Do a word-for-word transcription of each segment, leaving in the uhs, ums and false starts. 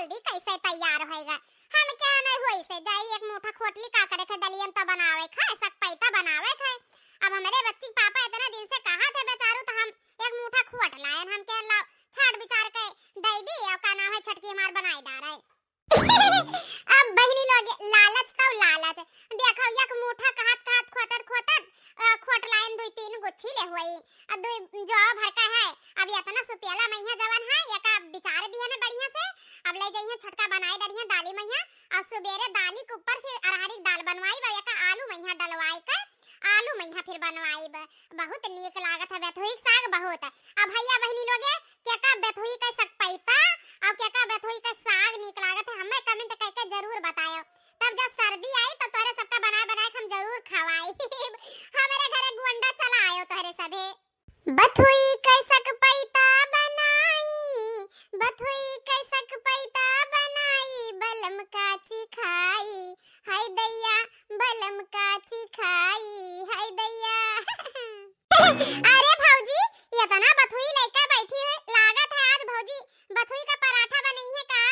जल्दी कैसे तैयार होएगा। हम क्या नहीं हुई से जाई, एक मुठा खोटली का करे थे, दलियन तो बनावे खाए, सकपैता बनावे खाए। अब हमरे बच्ची के पापा इतना दिन से कहा थे बेचारू, तो हम एक मुठा खोट लायन, हम कह लाओ छाट बिचार के दे दी, और का नाम है, छोटकी हमार बनाई डारे। अब बहिनी लोग, लालच तो लालच। देखो, एक मुठा कहत कहत खोटत खोटत, अ, खोट लाइन दुई तीन गुच्छी ले हुई। अब दुई जो भर का है, अब इतना सुपेला मइहा जवन है, एका बिचार दिया ने बढ़िया से। अब ले जइहे छोटका बनाए डरिहे दाली मइहा, और सुबेरे दाली के ऊपर फिर अरहरी के दाल बनवाई, अब एका आलू मइहा डलवाई के, आलू मइहा फिर बनवाई। बहुत नीक लागत है बथुई के साग बहुत। अब भैया बहिनी लोगे, केका बथुई के सकपैता और केका बथुई के साग नीक लागत है, हमें comment करके जरूर बतायो। तब जब सर्दी आई तो तोहरे सबका बनाए बनाए के हम जरूर खवाई। हमारे घरे गोंडा चला आयो तोहरे सभे। बथुई के सकपैता बनाई, बथुई के सकपैता बनाई, बलम काची खाई, हाय दैया, बलम काची खाई, हाय दैया। अरे भौजी, इतना बथुई लइका बैठी है, लागत है आज भौजी बथुई का पराठा बनइहे का?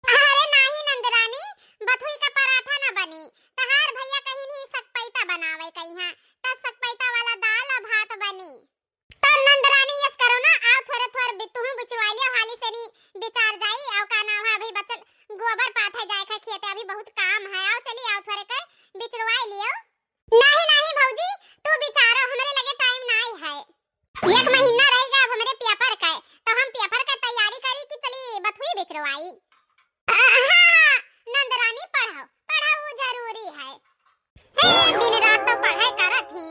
अरे नाही नंदरानी, बथुई का पराठा ना बनी। तहार भैया कहिन ही सकपैता बनावे कहिया, त सकपैता वाला दाल और भात बनी। त नंदरानी यस करो ना, आओ थोरे थोर बि-, तुहूँ बिचरवाई लियो, हाली से नी बिचार जाई, और का नाम है, अभी बचल गोबर पाथे जाए का खेते, अभी बहुत काम है, आओ चली, आओ थोरे के बिचरवाई लियो। नाही, नाही भौजी, तू बिचारो, हमरे लगे time नाही है। एक महीना रह गया अब हमरे paper का, तो हम paper का तैयारी करी कि चली बथुई बिचरवाई। हाँ, हाँ, नंदरानी पढ़ो, पढ़ो वो जरूरी है। हे, दिन रात तो पढ़ाई करत ही।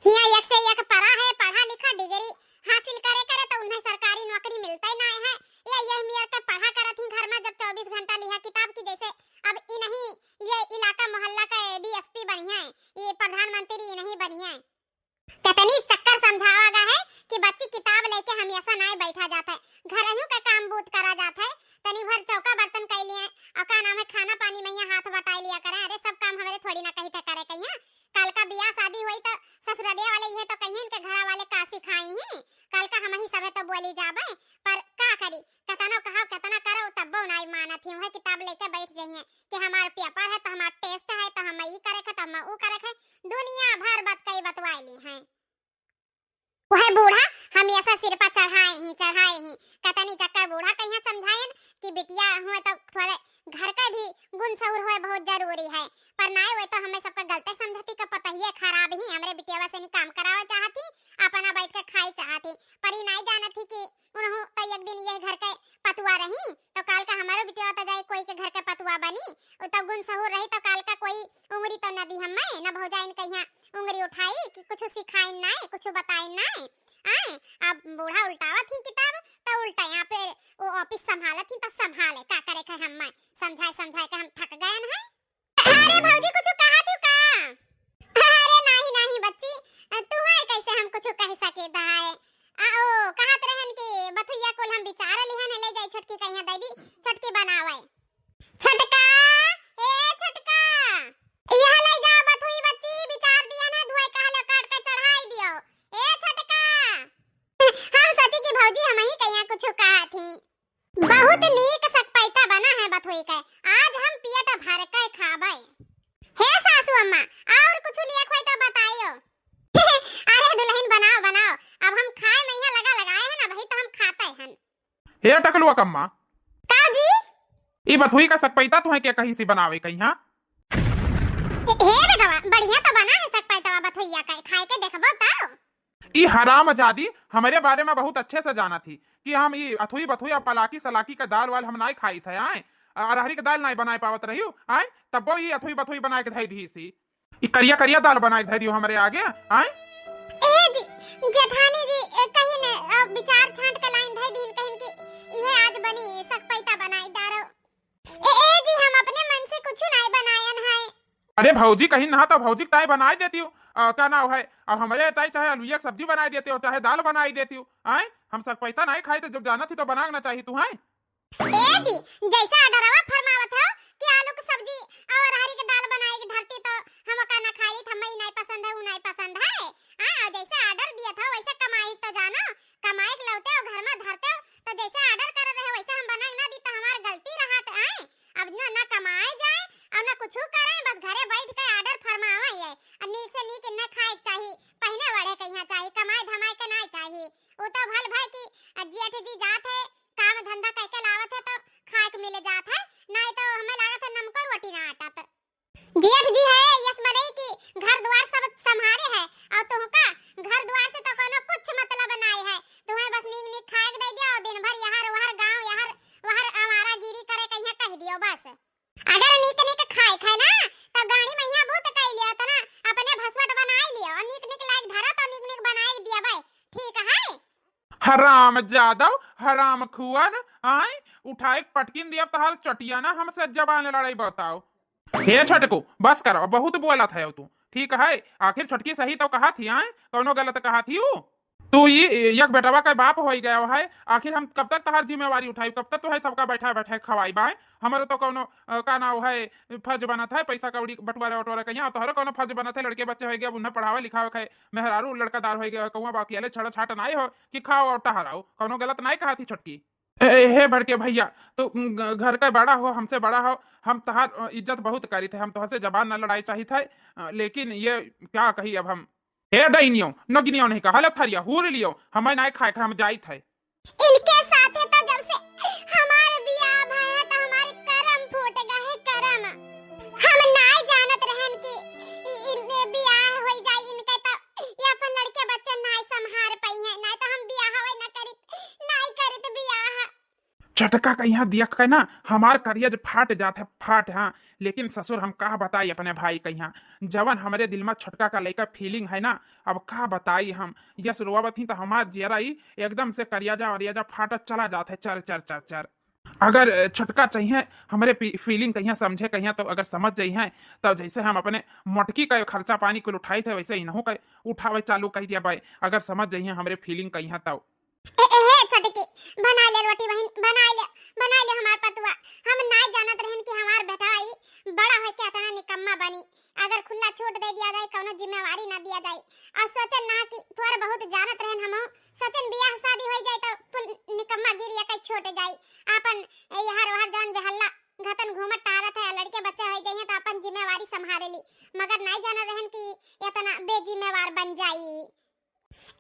हिया एक से एक पढ़ा है, पढ़ा लिखा degree हासिल करे करे तो उन्हें सरकारी नौकरी मिलते ना है। ये, ये मेर के पढ़ा करत ही घर में जब चौबीस घंटा लिहा किताब की जैसे अब इन्हीं ये इलाका मोहल्ला का D S P बनिया है, ये प्रधानमंत्री इन्हीं बनिया है। कितनी चक्कर समझावा गा है कि बच्ची किताब लेके हमेशा नाय बैठा जात है, घरहू का काम बूत करा जात है, तनी भर चौका बर्तन कर लिए और का नाम है खाना पानी में यहाँ हाथ बटाई लिया करें। अरे सब काम हमरे थोड़ी ना कही थे करे कहिया, कल का बियाह शादी हुई तो ससुरलिया वाले ये तो कहिए इनके घरा वाले का सिखाई ही, कल का हम ही सभे तो बोली जाबे, पर का करी, केतनो कहो, केतना करो, तब्बो नाई मानत ही। वह किताब लेके बैठ जाइए कि हमार paper है, तो हमार test है, तो हम ई करे खे, तो हम ऊ करे खे। दुनिया भर बात कई बतवाई ली हैं। वह बूढ़ा हमेशा सिर पर चढ़ाए ही, चढ़ाए ही। कतनी चक्कर बूढ़ा कहिया समझायन कि बिटिया हुए तो थोड़े घर के भी गुण सहूर हुए बहुत जरूरी है, पर नाई हुए तो हमें सबका गलते समझती का पता ही है खराब ही। हमरे बिटिया से नी काम करावे चाहती, अपना बैठ के खाई चाहती, पर ई नाई जानत ही कि उनहु तो एक दिन यह घर के पतुआ रही, तो काल का हमारो बिटिया तो जाए कोई के घर के पतुआ बनी, उ तो गुण सहूर रही, तो काल का कोई उंगरी तो न दी हमें, न भौजाइन कहिया उंगरी उठाई कि कुछ सिखाइन नाय, कुछ बताइन नाय। आए, अब बूढ़ा उल्टावत ही किताब, तो उल्टा यहाँ पे वो office संभालत ही, तो संभाले, का करे के हमें समझाए समझाए के हम थक गए हैं। अरे भौजी, कुछ कहा थी का? अरे नाही, नाही बच्ची, तू है कैसे हम कुछ कह सके दाए? आ, ओ, कहत रहन कि बथुइया कुल हम बिचार लिहन, ले जाई छोटकी कहिया दे दी, छोटकी बनावे। छोटका, ए छोटका, यह ले जा बथुई बच्ची, बिचार दिया ना, धोए कहले काट के चढ़ाई दियो। ए छोटका। हम सोची कि भौजी हम ही कहिया कुछ कहा थी। बहुत नीक सकपैता बना है बथुई के, आज हम पेट भर के खाबे। हे सासू अम्मा, और कुछ लिया खोई तो बताइयो। अरे दुल्हन बनाओ, बनाओ, अब हम खाए में यहाँ लगा लगाए हैं ना, वही तो हम खाते हैं। हे टकलुआ कम्मा। का जी? ई बथुई का सकपैता तुहें के कही सी बनावे कही, हाँ? हे बेटवा, बढ़िया तो बना है सकपैतवा बथुइया का, खाए के देखबो तो। ई हरामजादी हमरे बारे में बहुत अच्छे से जानत ही कि हम ई अथुई बथुई और पलाकी सलाकी का दाल वाल हम नाई खाई थे, आए? अरहरी के दाल नाई बनाए पावत रही, आए? तब्बो ई अथुई बथुई बनाए के धई दी सी। ई करिया करिया दाल बनाए के धई दियो हमरे आगे, आए? ए जी, जेठानी जी, ए, कहीं ने, अ, विचार छांट के लाइन धई दीन, कहीं कि इहे आज बनी, सकपैता बनाई डारो। ए, ए जी, हम अपने मन से कुछ नाई बनायन है। अरे भौजी, कहीं ना तो भौजी के ताई बनाई देती हो, अ, का नाव है, अब हमरे ताई चाहे अलुइया के सब्जी बनाई देती हो, चाहे दाल बनाई देती हो, आए? हम सकपैता नाई खाई तो जब जानत ही तो बनाना चाहिए तू, हैं? ए जी, जैसा ऑर्डरवा फरमावत हो कि आलू के सब्जी और हरी के दाल बनाए के धरती तो हम ओका ना खाई, हमें ई नाई पसंद है, ऊ नाई पसंद है। हाँ, और जैसे ऑर्डर दिया था वैसे कमाई तो जानो, कमाई के लौटे हो घर में धरते हो, तो जैसे ऑर्डर कर रहे हो वैसे हम बना के ना दी तो हमार गलती जी जात है, काम धंधा कइके लावत है तो खाए के मिले जात है, नाहीं तो हमें लागत है नमको रोटी ना आटत। जेठ जी है यस बड़े कि घर द्वार सब संभारे है, और तुहका घर द्वार से तो कोनो कुछ मतलब नाहीं है। तुहें बस नीक नीक खाए के दे दियो और दिन भर यहर वहर गाँव यहर वहर आवारागिरी करे कहिया कह दियो बस। अगर नीक नीक खाए खाए ना तो गाड़ी में यहाँ बूत कई लियो तो ना अपने भसवट बनाई लियो और नीक नीक लायक धरा तो नीक नीक बनाए के दिया भाई, ठीक है? हराम जादव, हराम खुअन, आए उठाए के पटकिन दिया तहार चटिया ना हमसे जबान लड़ाई बताओ। हे छोटकू, बस करो, बहुत बोलत है तू, ठीक है? आखिर छोटकी सही तो कहा थी, आए कौनो गलत कहा थी ऊ? तू ई एक बेटवा के बाप होई गया है, आखिर हम कब तक तहार जिम्मेवारी उठाई, कब तक तुहे सबका बैठा बैठा खवाई बाए? हमरो तो कौनो अ, का नाव है, फर्ज बनत है, पैसा कौड़ी बंटवारा उटवारा कहिया, तोहरो कौनो फर्ज बनत है, लड़के बच्चे होई गए, उन्हें पढ़ावे लिखावे के, मेहरारू लड़कादार होई गए, कौआ बा अकेले छड़ा छाट नाई हो कि खाओ और टहराओ, कौनो गलत नाई कहा थी छोटकी। ए, ए, हे बड़के भैया, तू ग-, घर का बड़ा हो, हमसे बड़ा हो, हम तहार अ, इज्जत बहुत करीत है, हम तोहसे जबान न लड़ाई चाहित है, अ, लेकिन ये क्या कही अब हम। हे डैनियो, नगिनियो नहीं कहा, ले थरिया हूर लियो, हमें नाय खाए के, हम जाइत है। इनके साथे तो जब से हमार बियाह भय है तो हमार करम फूट गए है, करम। हम नाय जानत रहन कि इ-, इन बियाह होई जाई इनके तो ये अपन लड़के बच्चे नाय संभार पाई है, नाय तो हम बियाह होई ना करित, नाय करित बियाह। छोटका कहिया देख के ना हमार करेज फाट जात है, फाट, हाँ। लेकिन ससुर हम का बताई अपने भाई कहिया, जवन हमरे दिल में छोटका का लइका feeling है ना, अब का बताई हम। यस रोवत ही तो हमार जियरा ही एकदम से करेजा और रेजा फाटत चला जात है, चर, चर, चर, चर। अगर छोटका चाहिए हमरे पी-, feeling कहिया समझे कहिया, तो अगर समझ जाई हैं, तब जैसे हम अपने मोटकी का खर्चा पानी कुल उठाई थे, वैसे इनहू का उठावे चालू कह दिया भाई, अगर समझ जाई हैं हमरे feeling कहिया तब। ए, ए, हे छोटकी, बनाइ ले रोटी बहिन, बनाइ ले, बनाइ ले हमार पतुआ। हम नाय जानत रहन कि हमार बेटवा ई बड़ा होइके अतना निकम्मा बनी। अगर खुल्ला छूट दे दिया जाए, कौनो जिम्मेवारी ना दिया जाए, और सोचन ना कि थोड़ा बहुत जानत रहन हमहू, सोचन बियाह शादी होई जाए तो कुल निकम्मा गिरी एक छूट जाए। आपन यहर ओहर जौन बेहल्ला घतन घूमत टहरत है, लड़के बच्चे होई जाइए तो आपन जिम्मेवारी संभाले ली, मगर नाय जानत रहन कि इतना बेजिम्मेवार बन जाई।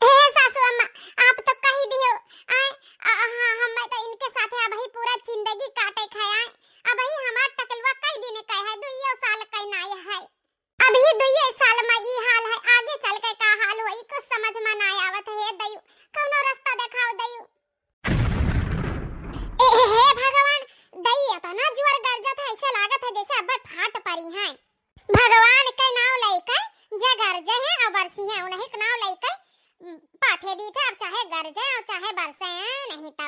ए सासू अम्मा, आप तो कही दियो, आए, अ, अ, हाँ, हमें तो इनके साथे अबही पूरा जिंदगी काटे के है, आए, अबही हमार टकलुआ कई दिन का है, दुइयो साल का नाय है, अबही दुइये साल में ई हाल है, आगे चल के का हाल होई, कुछ समझ में ना आवत है, हे दयू, कौनो रास्ता देखाओ दयू। ए, हे, हे भगवान, दई इतना जोर गरजत है, ऐसे लागत है जैसे अब्बे फाट परी हैं। भगवान के नाव लइके जे गरजे हैं और बरसी हैं, उन्हीं के नाव लइके, उम, पाथे दीत है, अब चाहे गरजे और चाहे बरसे हैं, नहीं तो।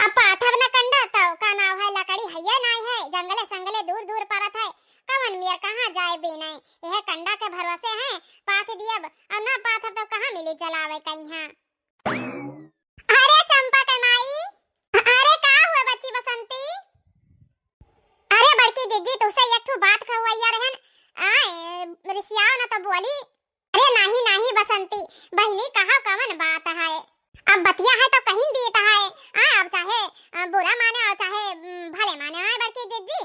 अब पाथब न कंडा तो का नाव है, लकड़ी हइये नाई है, जंगले संगले दूर दूर परत है, कवन मेर कहाँ जाए बीने, यह कंडा के भरोसे हैं, पाथ दियब और ना पाथब तो कहाँ मिली जलावे कहीं। अरे चंपा के माई, अरे का हुआ बच्ची बसंती? अरे बड़की जिज्जी, तुसे एक ठो बात कहुआ रहन, आए, रिसियाओ न तो बोली। अरे नाही, नाही बसंती, बहिनी कहा कवन बात है? अब बतिया है तो कहीं दीत है, आ, अब चाहे, अ, बुरा माने और चाहे, उम, भले माने, आए बड़की जिज्जी।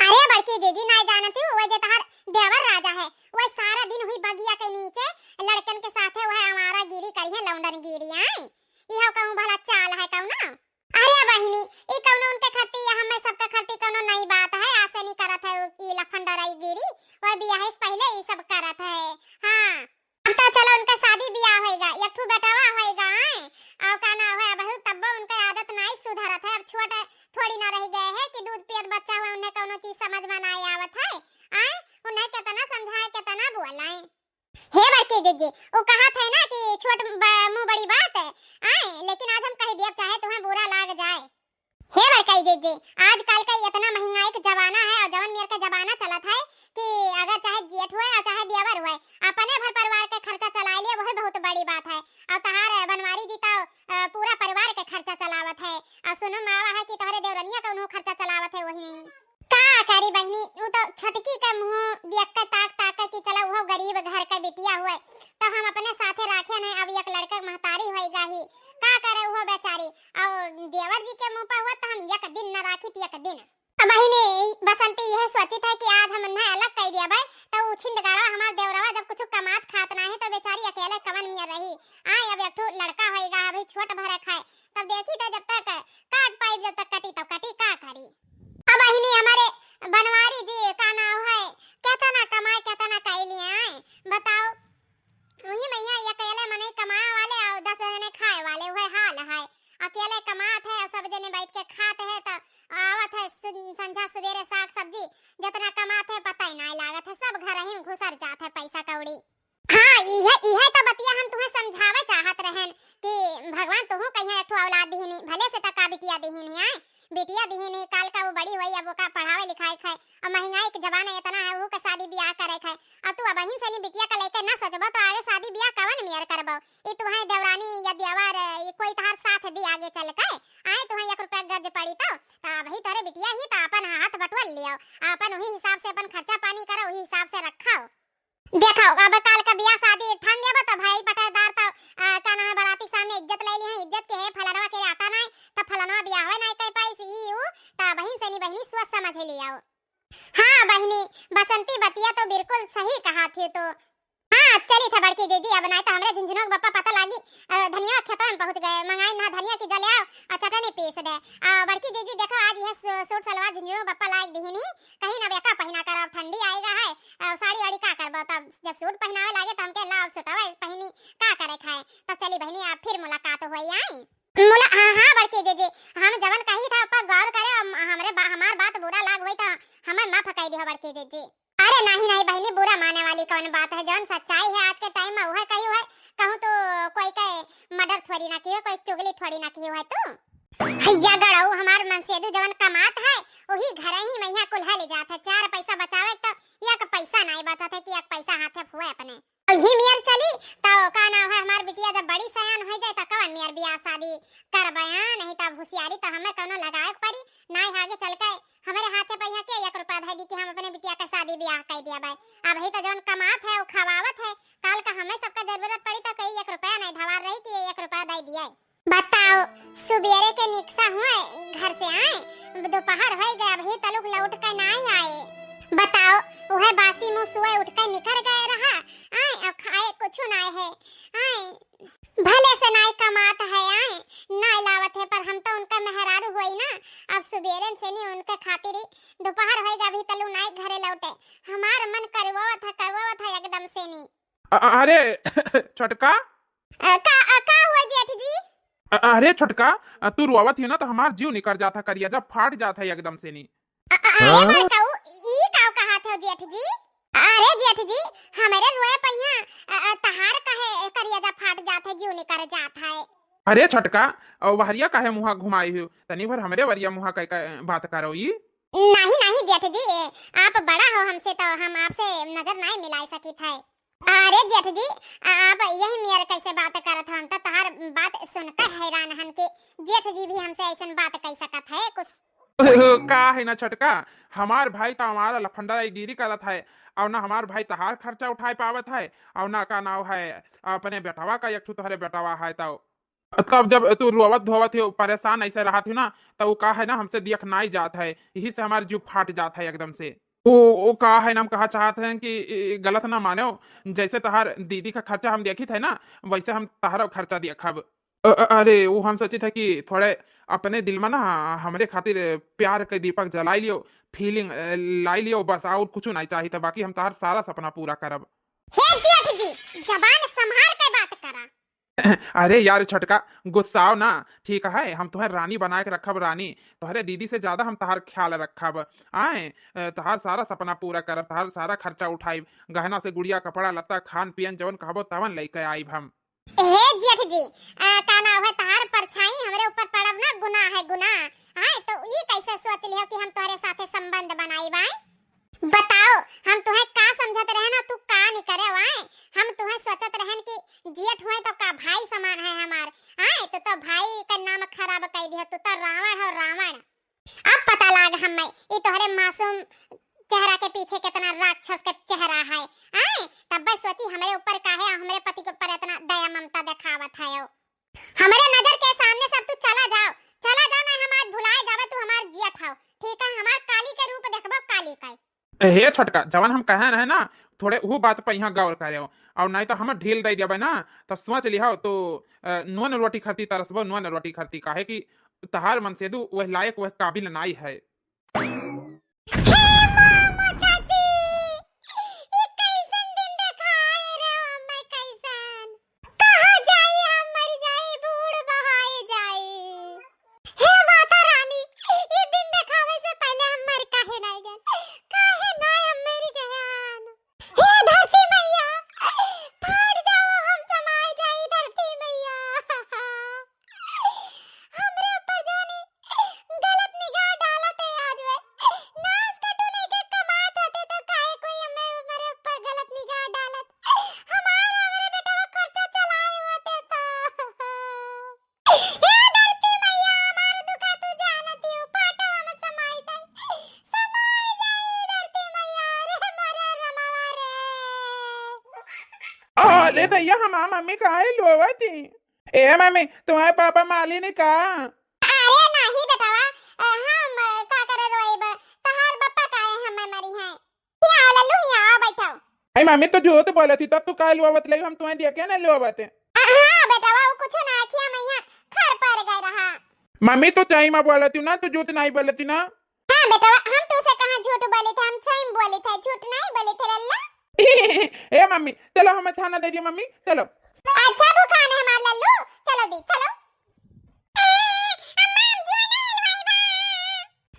अरे बड़की जिज्जी, नाय जानत हूँ, वो जे तहार देवर राजा है, वो सारा दिन हुई बगिया के नीचे लड़कन के साथे वह आवारागिरी करी है, लौंडनगिरी, आए। इहो कहूँ भला चाल है कौनो? अरे बहिनी, ई कौनो उनके खती या हमें सबके खती कौनो नई बात है, आसे नहीं करत है उ-, ई लफंडराईगिरी, वह बियाह से पहले ई सब करत है। हाँ, अब तो चलो उनका शादी बियाह होएगा, एक ठो बेटवा होएगा, आए। और का ना होए, बहुत तब्बो उनका आदत नाई सुधरत है, अब छोट थोड़ी ना रह गए हैं कि दूध पियत बच्चा हुआ, उन्हें कौनो चीज समझ में ना आवत है, आए। उन्हें कितना समझाए, कितना बोलाए। हे बड़की जिज्जी, वो कहा थे ना कि छोट ब-, मुंह बड़ी बात है, आए, लेकिन आज हम कह दिया, चाहे तुम्हें बुरा लाग जाए। हे बड़की जिज्जी, आजकल का इतना महंगाई का जमाना है और जवन मेर का जमाना चलत है कि अगर चाहे जेठ हुए और चाहे देवर हुए, अपने भर परिवार के खर्चा चला लिए, वही बहुत बड़ी बात है। और तहार बनवारी जी तो, अ, पूरा परिवार के खर्चा चलावत है। और सुनो मावा है कि तोहरे देवरनिया का उन्हों खर्चा चलावत है, वही नहीं। का करी बहिनी, उ तो छोटकी के मुंह देख के ताक ताक के कि चला उहो गरीब घर के बिटिया हुए, तो हम अपने साथे राखे नहीं, अब एक लड़का महतारी होई गाही, का करे उहो बेचारी। और देवर जी के मुंह पर हुआ तो हम एक दिन न राखी थी, एक दिन। अब बहिनी बसंती यह सोचित है कि आज हम उन्हें अलग कर दिया भाई, तो उ छिंदगाड़ा हमार देवरवा जब कुछ कमात खात ना है तो बेचारी अकेले कवन मियर रही। आए अब एक ठो लड़का होएगा, अभी छोट भरक है, तब देखी तो खात है, सब जने बैठ के खात है, त आवत है सुन-, संझा सुबेरे साग सब्जी, जितना कमात है पता ही नाहीं लागत है, सब घर ही में घुसर जात है पैसा कौड़ी। हाँ, इहे, इहे त बतिया हम तुहें समझावे चाहत रहेन कि भगवान तुहूँ कहिया एक ठो औलाद दिहिन ही, भले से त का बिटिया दिहिन ही, आए, बिटिया दिहिन ही, काल का वो बड़ी होई, अब ओका पढ़ावे लिखाए खाए, अब महंगाई के जमाना इतना है, ओहू के शादी बियाह करे खाए, अब तू अबहिन से नी बिटिया का लेके ना सोचबो तो आगे शादी बियाह कवन मेर करबो? ई तुहें देवरानी या देवर, ई कोई तहार साथ दी आगे चल के? आए तुहें एक रुपया गर्ज पड़ी तो, त अबही तोहरे बिटिया ही त आपन हाथ बटुअल लियो, आपन वही हिसाब से अपन खर्चा पानी करो, वही हिसाब से रखो। देखो, अब काल का बियाह शादी ठान देबो त भाई पटेदार त, आ, का नाम है, बराती के सामने इज्जत ले ली है, इज्जत के है, फलनवा के आटा नाई, त फलनवा बियाह होए नाई कर पाइस, ई ऊ, त बहिन से नी बहिनी सोच समझ लियो। हाँ बहिनी, बसंती बतिया तो बिल्कुल सही कहा थी तो। हाँ, चली था बड़की दीदी, अब नाई तो हमरे झुनझुनो के बप्पा पता लागी, अ, धनिया खेतवा में पहुँच गए, मंगाई ना धनिया की जले आओ, अ, चटनी पीस दे। अ, बड़की दीदी देखो, आज यह सू-, सूट सलवार झुनझुनो के बप्पा लाग दिहिन ही, कहीं ना बेका पहिना कर, अब ठंडी आएगा है, अ, साड़ी वाड़ी का करबो, तब जब सूट पहनावे लागे तो हमके लाओ सूटवा पहनी, का करे खाए, तब चली बहिनी, आप फिर मुलाकात होई आई। मुला-, हाँ, हाँ, बड़की जीजी, हम जवन कही था, ओपर गौर करे, हम, हमरे बा-, हमार बात बुरा लाग होई, तो हमें माफ कई दिहो, बड़की जीजी। अरे, नहीं, नहीं, बहिनी, बुरा माने वाली कौन बात है? जवन सच्चाई है आज के टाइम में, उहे कही है। कहूँ तो कोई के मर्डर थोड़ी ना किहो, कोई चुगली थोड़ी ना किहो है तू। हैया गड़ऊ, हमार मनसेदू जवन कमात है, वही घर ही में यहाँ कुल्हा ले जात है। चार पैसा बचावे तो एक पैसा नहीं बचत है कि एक पैसा हाथे फुए अपने। यही मेर चली, तो का नाम है, हमार बिटिया जब बड़ी सयान हो जाए, तो कवन मेर बियाह शादी करबे, हाँ? नहीं तो अब होशियारी तो हमें कौनो लगाए के पड़ी, नाई आगे चल के हमरे हाथे पे यहाँ के एक रुपया धै दी कि हम अपने बिटिया का शादी बियाह कर दिया भाई। अब ही तो जौन कमात है, वो खवावत है, काल का हमें सबका जरूरत पड़ी, तो कई एक रुपया नहीं धवार रही कि एक रुपया दे दिए। बताओ, सुबेरे के निकसा हुए घर से आए, दोपहर हो गए, अबही तलुक लौट के नाई आए। बताओ, वह बासी मुंह सुए उठ के निकर गए रहा, आए, अब खाए कुछ नाई है, आए, भले से नाई कमात है, आए, नाई लावत है, पर हम तो उनका मेहरारू होई ना, अब सुबेरे से नी उनके खातिर ही दोपहर हो गए, अबही तलु नाई घरे लौटे, हमार मन करवावत है, करवावत है एकदम से नी। अ-, अ-, अरे, छोटका। अ, का, अ, का हुआ जेठ जी? अ-, अरे छोटका, अ, तू रोवत ही ना तो हमार जीव निकर जात है, करिया जब फाट जात है एकदम से नी। अ-, अ-, अरे हाँ? बड़काऊ, ई का कहत हो जेठ जी? अरे जेठ जी, हमरे रोए पहिया, अ, अ, तहार काहे करिया जब फाट जात है, जीव निकर जात है? अरे छोटका, अ, वहरिया काहे मुहा घुमाई हो? तनी भर हमरे वरिया मुहा कह, कह बात करो ई। नहीं, नहीं जेठ जी, आप बड़ा हो हमसे, तो हम आपसे नजर नहीं मिला सकित है। अरे जेठ जी, आ-, आप यही मेर कैसे बात करत हो? हम तो तहार बात सुनकर हैरान हन कि जेठ जी भी हमसे ऐसन बात कह सकत है कुछ। का है ना छोटका, हमार भाई तो हमारा लफंडा गिरी करत है, और ना हमार भाई तहार खर्चा उठाए पावत है, और ना का नाव है अपने बेटवा का, एक ठो तोहरे बेटवा है तो। तब जब तू रोवत धोवत हो, परेशान ऐसे रहत हो ना, तो वो का है ना, हमसे देख नाई जात है, यही से हमार जीव फाट जात है एकदम से। वो, वो का है ना, हम कहा चाहत हैं कि ई, ई गलत ना मानो, जैसे तहार दीदी का खर्चा हम देखित है ना, वैसे हम तहारो खर्चा देखब। अ, अ, अरे, वो हम सोचित है कि थोड़े अपने दिल में ना हमरे खातिर प्यार के दीपक जलाई लियो, feeling, अ, लाई लियो, बस और कुछ नहीं चाहिए था, बाकी हम तहार सारा सपना पूरा करब। हे जेठ जी, जबान संभार के बात करा। अरे यार छोटका, गुस्साओ ना, ठीक है, हम तुहें रानी बना के रखब, रानी, तोहरे दीदी से ज्यादा हम तहार ख्याल रखब। आए, अ, तहार सारा सपना पूरा करब, तहार सारा खर्चा उठाइब, गहना से गुड़िया, कपड़ा लत्ता, खान पियन, जवन कहबो तवन लेके आइब हम। हे जेठ जी, अ, का नाव है, तहार परछाई हमरे ऊपर पड़ब ना गुनाह है, गुनाह। आए, तो ई कैसे सोच लिहो कि हम तोहरे साथे संबंध बनाइब, आए? बताओ, हम तुहें का समझत रहेन और तू का निकरे वाए? हम तुहें सोचत रहेन कि जेठ हुए तो का भाई समान है हमार। आए, तू तो भाई का नाम खराब कर दियो, तू तो रावण हो, रावण। अब पता लाग हमें, ई तोहरे मासूम चेहरा के पीछे कितना राक्षस के चेहरा है। आए, तब बस सोची हमरे ऊपर काहे, हमरे पति के ऊपर इतना दया ममता दिखावत है हो। हमरे नजर के सामने से अब तू चला जाओ, चला जाओ, नहीं हम आज भुलाए जावे तू हमार जियत हव। ठीक है, हमार काली के रूप देखबो, काली का। हे छोटका, जवन हम कहे रहे ना, थोड़े ऊ बात पे यहाँ गौर करे, और नहीं तो हम ढील दे देबे ना, तो सोच लिहो तो, अ, नून रोटी खरती तरसबो, नून रोटी खरती, काहे कि तहार मनसेदू वह लायक, वह काबिल नाई है। हे मामा चाची, ई कैसन दिन देखाए रे, हमें कैसन? कहाँ जाई हम मर जाई, बूढ़ बहाए जाई। ले दैया, हमार मम्मी काहे लोवत ही? ए मम्मी, तुम्हारे पापा माली नहीं का? अरे नाही बेटवा, अ, हम, अ, का करे रोइब? तहार बप्पा काहे हमें मरी हैं? हियाँ आओ लल्लू, हियाँ आओ, बैठो। आई मम्मी, तो झूठ बोलत ही, तब तू काहे लोवत लई, हम तुम्हें देखे ना लोवत। अ, हाँ बेटवा, वो कुछ ना, अखिया में यहाँ खर पर गए रहा। मम्मी, तो सही में बोलत ही ना, तू झूठ नहीं बोलत ही ना। हाँ बेटवा, हम तुझसे कहाँ झूठ बोली थे, हम सही में बोली थे, झूठ नहीं बोली थे लल्ला। ए मम्मी, चलो हमें थाना दे दियो मम्मी, चलो। अच्छा भूखान है हमार लल्लू, चलो दी, चलो।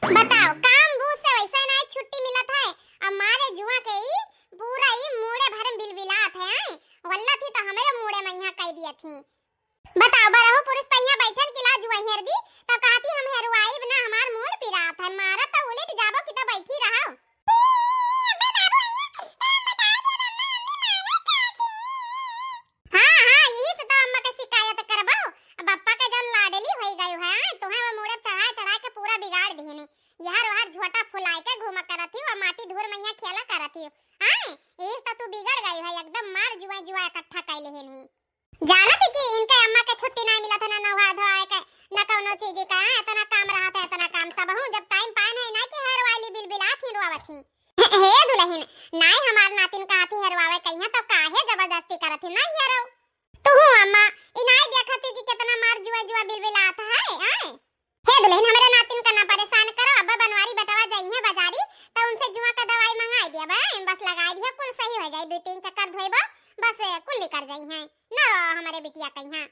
बताओ, काम बूझ से वैसे ना छुट्टी मिलत है, अब मारे जुआ के ई पूरा ई मूड़े भर में बिलबिलात है, आए? वल्ला थी तो हमें मूड़े में यहाँ कह दिया थी। बताओ, बरहु पुरुष पहिया बैठन कि ला जुआ हेर दी, तब कहती हम हेरुआइब ना, हमार मूड़ पिरात है, मारा तो उलट जाबो कि तो बैठी रहो। हाँ, हाँ, यही से तो अम्मा के शिकायत करबो। अब बप्पा के जौन लाडली होई गयो है, आए, तुहें वो मूड़े चढ़ा चढ़ा के पूरा बिगाड़ दिहनी। यहर वहर झोटा फुलाए के घूमा करत ही, वो माटी धूर मैया खेला करत ही। आए, यही से तो तू बिगड़ गई है, एकदम मार जुआ जुआ इकट्ठा कर लेहनी। जानत ही कि इनके अम्मा के छुट्टी ना मिलत है, ना नहा धोआए के, ना कौनो चीज का, हाँ, इतना काम रहत है, इतना काम। तब हूँ जब टाइम पाए नहीं ना कि हर वाली बिलबिलात ही रोवत ही। हे दुल्हन, नाई हमार नातिन कहत ही हरवावे कहिया, तब काहे जबरदस्ती करत ही, नाई हरो? तू हूँ अम्मा, ई नाई देखत ही कि कितना मार जुआ जुआ बिलबिलात है, आए? हे दुल्हन, हमरे नातिन का ना परेशान करो, अब्बा बनवारी बटवा जाइहे बाजारी, त उनसे जुआ का दवाई मंगाई दिया बा, बस लगाई दिया, कुल सही हो जाई, दो तीन चक्कर धोइबो, बस कुल निकर जाइहे, न रो हमरे बिटिया कहिया।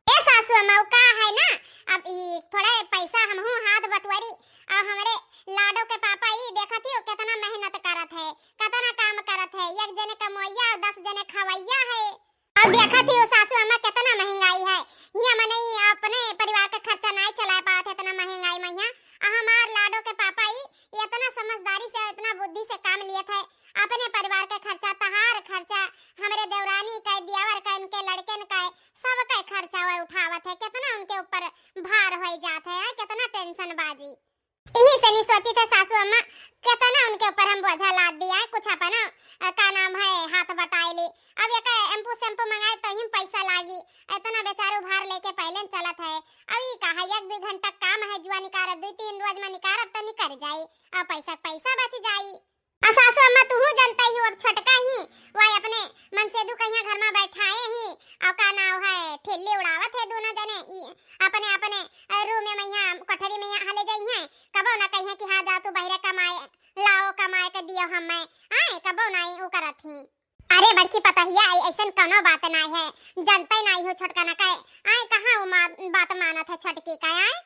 ए सासू अम्मा, उ का है ना, अब ई थोड़ा पैसा हमहू हाथ बटोरी, और हमरे लाडो के पापा ई देखत ही, उ कितना मेहनत करत है, कितना काम करत है, एक जने कमवैया और दस जने खवैया है। और देखत ही, उ सासू अम्मा, कितना महंगाई है, हिया मने ई अपने परिवार का खर्चा नाई चला पावत है, इतना महंगाई में हिया। आ हमार लाडो के पापा ई इतना समझदारी से, इतना बुद्धि से काम लियत है, अपने परिवार के खर्चा, तहार खर्चा, हमरे देवरानी का, दियावर का, इनके लड़कन का, सबके खर्चा वह उठावत है, कितना उनके ऊपर भार होई जात है, कितना tension बाजी। यही से नहीं सोची थे सासू अम्मा, कितना उनके ऊपर हम बोझा लाद दिया है, कुछ अपना, अ, का नाम है, हाथ बटाए ली। अब ये का एम्पू सेम्पू मंगाए तो ही पैसा लागी, इतना बेचारू भार लेके पहले न चलत है। अब ई का है, एक दो घंटा काम है, जुआ निकारब, दो तीन रोज में निकारब तो निकर जाई, और पैसा, पैसा बच जाई। आ सासू अम्मा, तुहू जनते ही हो, अब छोटका ही, वह अपने मनसेदू कहिया घर में बैठाए ही, और का नाव है, ठिल्ली उड़ावत है दोनों जने, ई अपने, अपने, अ, room में यहाँ, कोठरी में यहाँ ले जाई हैं, कबो ना कहिए कि हाँ, जा तू बहिरे कमाए, लाओ कमाए के दियो हमें, आए, कबो ना ई उ करत ही। अरे बड़की पतोहिया, ऐ-, ऐसन कौनो बात नाई है, जनते नाई हो छोटका ना कहे, आए, कहाँ वो मा-, बात मानत है छोटकी का, आए?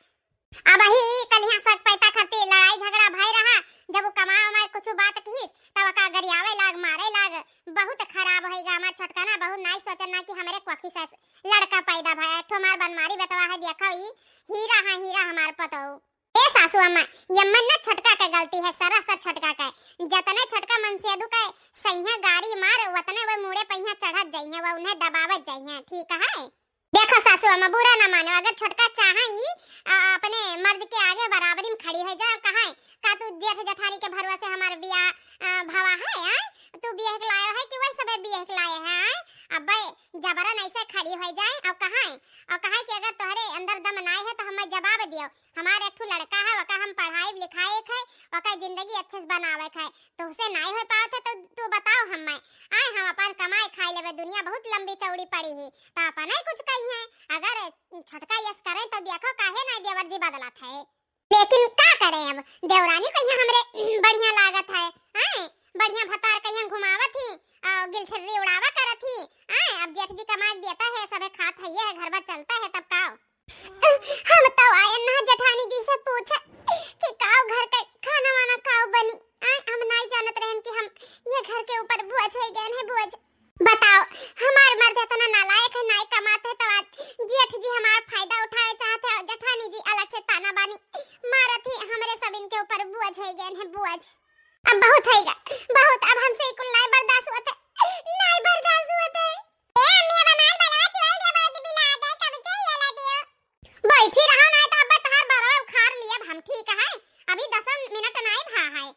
अब ही कलिया सक पैता खातिर लड़ाई झगड़ा भय रहा, जब वो कमाए उमाए कुछ बात कही, तब ओका गरियावे लाग, मारे लाग। बहुत खराब होइगा हमार छोटका ना, बहुत नाई सोचन ना कि हमरे कोखी से लड़का पैदा भया। एक ठो हमार बनमारी बेटवा है, देखो ई हीरा है, हीरा हमार पतोह। ए सासू अम्मा, यम्मन ना छोटका के गलती है, सरासर छोटका के। जतने छोटका मनसेदू के सैया गाड़ी मार, वतने वो मूड़े पहिया चढ़त जइहें, वो उन्हें दबावत जइहें, ठीक है? देखो सासू अम्मा, बुरा ना मानो, अगर छोटका चाहे ई, अ, अपने मर्द के आगे बराबरी में खड़ी हो जाए, कहे, "का तू जेठ जेठानी के भरोसे हमार बियाह, अ, भवा है, आय? तू बियाह के लायो है कि वही सबे बियाह के लाए हैं, आय?" अब्बे जबरन ऐसे खड़ी हो जाए और कहे, और कहे कि "अगर तोहरे अंदर दम नाई है तो हमें जवाब दियो, हमार एक ठो लड़का है, ओका हम पढ़ाई लिखाए के है, ओका जिंदगी अच्छे से बनावे के है, तुहसे नाई हो पावत है तो तू बताओ हमें, आय हम अपन कमाए खाए लेबे, दुनिया बहुत लंबी चौड़ी पड़ी ही।" तो अपने कुछ कही है, अगर छोटका यस करे तो देखो काहे ना देवर जी बदलत है। लेकिन का करे अब, देवरानी कहिया हमरे बढ़िया लागत है, आय बढ़िया भतार कहिया घुमावत ही, आ, गिलछर्री उड़ावा करत ही, आय अब जेठ जी कमा के देता है, सबे खात है, ये है घर भर चलता है, तब का? हम तो आयन ना जेठानी जी से पूछे कि काव घर के खाना वाना काव बनी। आ, हम नाई जानत रहन कि हम ये घर के ऊपर बोझ हो गए हैं, बोझ। बताओ, हमार मर्द इतना नालायक है, नाई कमात है, तो आज जेठ जी हमार फायदा उठावे चाहत है और जेठानी जी अलग से ताना बानी मारत ही, हमरे सब इनके ऊपर बोझ हो गए हैं, बोझ। अब बहुत होइगा, बहुत, अब हमसे ई कुल नाई बर्दाश्त होत है, नाई बर्दाश्त होत है। ए अम्मी, अब हमार बलात चल गया, बहुत बिला दे, कब से ये ला दियो। बैठी रहो ना, तो अब तहार बरवा उखाड़ लियब हम, ठीक है? अभी दस मिनट नाई भा है।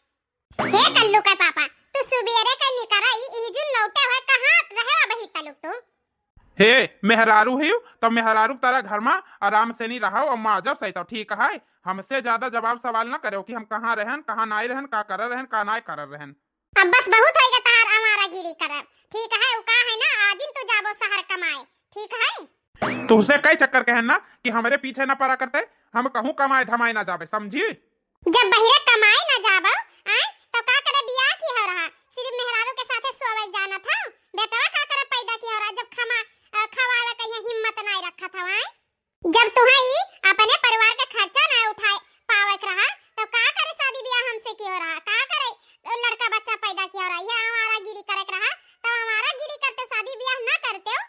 हे कल्लू के पापा, तू सुबेरे के निकरा ई, ई जुन लौटे हुए कहाँ रहे अबही तलुक तू? हे, मेहरारू हियो, तब मेहरारू की तरह घर मा आराम से नहीं रहो और माजो सही तो ठीक है। हमसे ज्यादा जवाब सवाल न करो कि हम कहाँ रहन, कहाँ नाई रहन, का कर रहन, का नाई कर रहन। अब बस बहुत होइगा तहार आवारागिरी करब, ठीक है? उ का है ना, आजिन तू जाबो शहर कमाए, ठीक है? तुहसे कई चक्कर कहन ना कि हमरे पीछे न पड़ा करते, हम कहूँ कमाए धमाए ना जाबे, समझी? जब बहिरे कमाए ना जाबो, आय, तो का करे बियाह की हो रहा? सिर्फ मेहरारू के साथे सोवे जानत हो। बेटवा का करे पैदा की हो रहा? जब खमा, अ, खवावे का ये हिम्मत नाई रखत हो, आय? जब तुहा ई अपने परिवार के खर्चा ना उठाए पावे के रहा, तो का करे शादी बियाह हमसे की हो रहा? का करे लड़का बच्चा पैदा की हो रहा? ये आवारागिरी करे के रहा, तो आवारागिरी करते, शादी बियाह ना करते हो।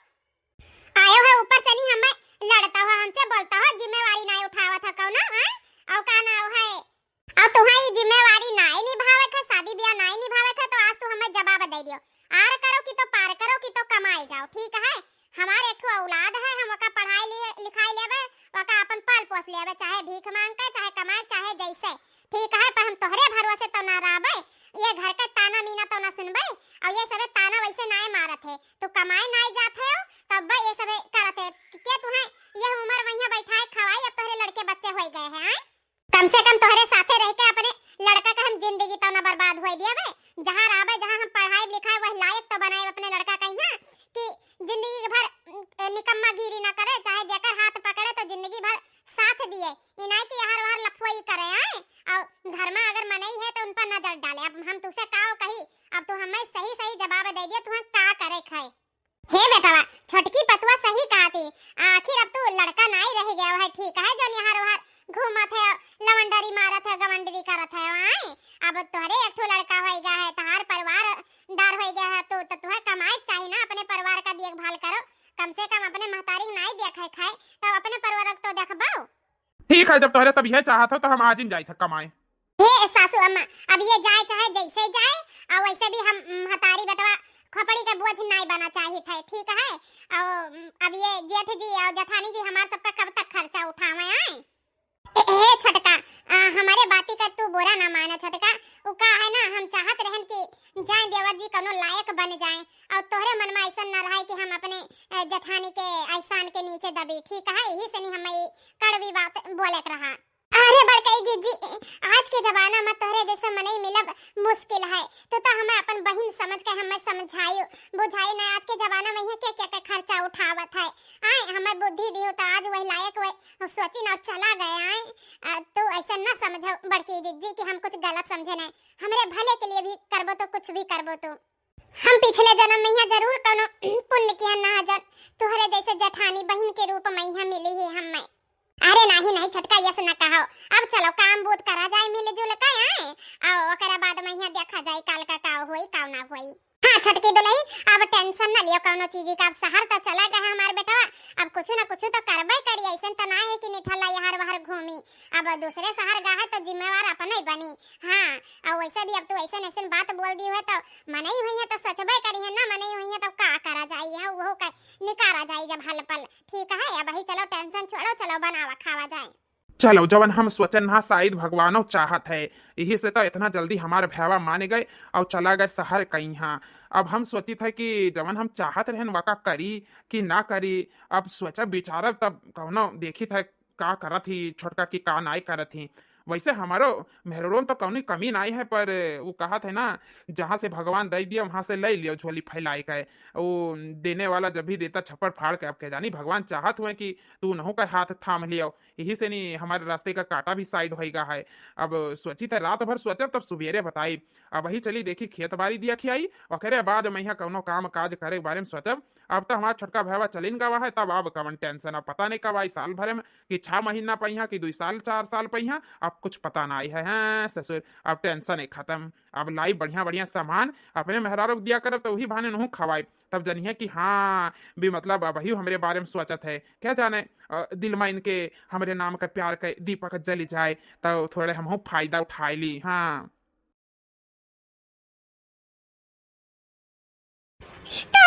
आयो है ऊपर से नहीं हमें लड़ता हो, हमसे बोलता हो, जिम्मेवारी नहीं उठावत है कौनो, हैं? और का नाव है? और तुम्हें ये जिम्मेवारी नहीं निभावे है, शादी ब्याह नहीं निभावे है, तो आज तू हमें जवाब दे दियो। आर करो कि तो पार करो कि तो कमाए जाओ, ठीक है? हमारे एक ठो औलाद है, हम ओका पढ़ाई लि-, लिखाई लेबे, ओका अपन पाल पोस लेबे, चाहे भीख मांग के, चाहे कमाए, चाहे जैसे, ठीक है? पर हम तोहरे भरोसे तो ना रहबे। ये घर के ताना मीना तो ना सुनबे, और ये सबे ताना वैसे नाय मारत है, तू कमाए नाय जात है, तब ये सबे करत है। के तुम्हें यह उम्र वहीं बैठाए खवाई, अब तोहरे लड़के बच्चे होई गए हैं, आय? कम से कम तोहरे साथे रह के अपने लड़का का हम जिंदगी तो ना बर्बाद होए दियाबे। जहाँ रहबे, जहाँ हम पढ़ाई लिखाई, वह लायक तो बनाए अपने लड़का का यहाँ कि जिंदगी भर, अ, निकम्मा गिरी ना करे, चाहे जेकर हाथ पकड़े तो जिंदगी भर साथ दिए। ई नाय कि यहाँ वहाँ लफुआई करे, आय? और घर में अगर मनई है तो उन पर नजर डाले। अब हम तुसे का कही, अब तू हमें सही सही जवाब दे दियो, तुम्हें का करे खाए। हे बेटवा, छोटकी पतुआ सही कहा थी। आखिर अब तू लड़का नाई रह गया है, ठीक है, जो निहार उहार घूमत है, लवंडरी मारत है, गवंडरी करत है, आय? अब तोहरे एक ठो लड़का होइगा है, तहार परिवार दार होइगा है, तो, तो तुहे कमाए के चाही ना, अपने परिवार का देखभाल करो, कम से कम अपने महतारी के नाई देखे खाए, तब अपने परिवार को तो देखबो। ठीक है, जब तोहरे सब यह चाहत हो तो हम आजिन जाइत है कमाए। हे सासू अम्मा, अब ये जाए चाहे जैसे जाए, और वैसे भी हम, उम, हतारी बेटवा खोपड़ी के बोझ नाई बना चाहित है, ठीक है? और, उम, अब ये जेठ जी और जेठानी जी हमार सबका कब तक खर्चा उठावे आए? ए, ए छोटका, आ, हमारे बाती का तू बुरा ना माना छोटका, उ का है ना, हम चाहत रहन कि जाए देवर जी कौनो लायक बन जाए, और तोहरे मन में ऐसा न रहे कि हम अपने, अ, जेठानी के एहसान के नीचे दबी, ठीक है? यही से नहीं हम ये कड़वी बात बोले के रहा। अरे बड़कई जिज्जी, आज के जमाना में तोहरे जैसे मनई मिलब मुश्किल है। तू तो हमें अपन बहिन समझ के हमें समझायु, बुझायु ना। आज के जमाना में यहाँ के, के, के खर्चा उठावत है। आए, हमें बुद्धि दियो तो आज वही लायक वही सोची ना चला गए। आए, अ, तू ऐसा ना समझो बड़की जिज्जी कि हम कुछ गलत समझे नहीं। हमरे भले के लिए भी करबो तो कुछ भी करबो तू। हम पिछले जन्म में यहाँ जरूर कौनो पुण्य किया ना जन, तोहरे जैसे जेठानी बहिन के रूप में यहाँ मिली है हमें। अरे नाही, नाही छोटका, यस न कहो। अब चलो काम बूत करा जाए मिलजुल के, आए, और ओकरे बाद में यहाँ देखा जाए काल का का होई, का ना होई। हाँ छोटकी दुलही, अब tension न लियो कौनो चीज का। अब शहर तो चला गया हमार बेटवा, अब कुछ न कुछ तो करबे करी। ऐसन तो ना है कि निठल्ला यहाँ वहाँ घूमी, अब दूसरे शहर गा है तो जिम्मेवार अपने बनी। हाँ, और वैसे भी अब तू ऐसन ऐसन बात बोल दी है तो मनई हुई है तो सोचबे करी है ना, मनई हुई है तो का करा जाए, यहाँ वो कर निकारा जाए जब हल पल। ठीक है, अब ही चलो tension छोड़ो, चलो बनावा खावा जाए। चलो, जवन हम सोचन हा, शायद भगवानो चाहत है, यही से तो इतना जल्दी हमार भैवा मान गए और चला गए शहर कहीं। हाँ, अब हम सोचित है कि जवन हम चाहत रहन, वका करी कि ना करी। अब सोचब विचारब, तब कौनो देखित है का करत ही छोटका की का नाय करत ही। वैसे हमारो मेहररों तो कौनी कमी नाय है, पर वो कहत है ना, जहाँ से भगवान दे दिया, वहाँ से ले लियो झोली फैलाए के। वो देने वाला जब भी देता छप्पड़ फाड़ के, अब के जानी भगवान चाहत हुए कि तू नहु का हाथ थाम लियो। यही से नहीं हमारे रास्ते का कांटा भी side होइगा है। अब सोची था रात भर सोचब, तब सुबेरे बताई। अब वही चली देखी खेत बाड़ी दिया खियाई, ओकरे बाद मैं यहाँ कौनो काम काज करे के बारे में सोचब। अब तो हमारा छोटका भैया चलिन गवा है, तब अब कवन tension। अब पता नहीं कब आई, साल भरे में कि छह महीना पहिया कि दुई साल, चार साल पहिया, अब कुछ पता ना आई है। हैं ससुर, अब tension ही खत्म। अब लाई बढ़िया बढ़िया सामान, अपने मेहरारू को दिया करब तो वही बहाने नहु खवाई, तब जनिए कि हाँ भी मतलब अब वही हमरे बारे में सोचत है। क्या जाने, अ, दिल में इनके हमरे नाम का प्यार का दीपक जली जाए, तो थोड़े हमहू फायदा उठाए ली। हाँ। तो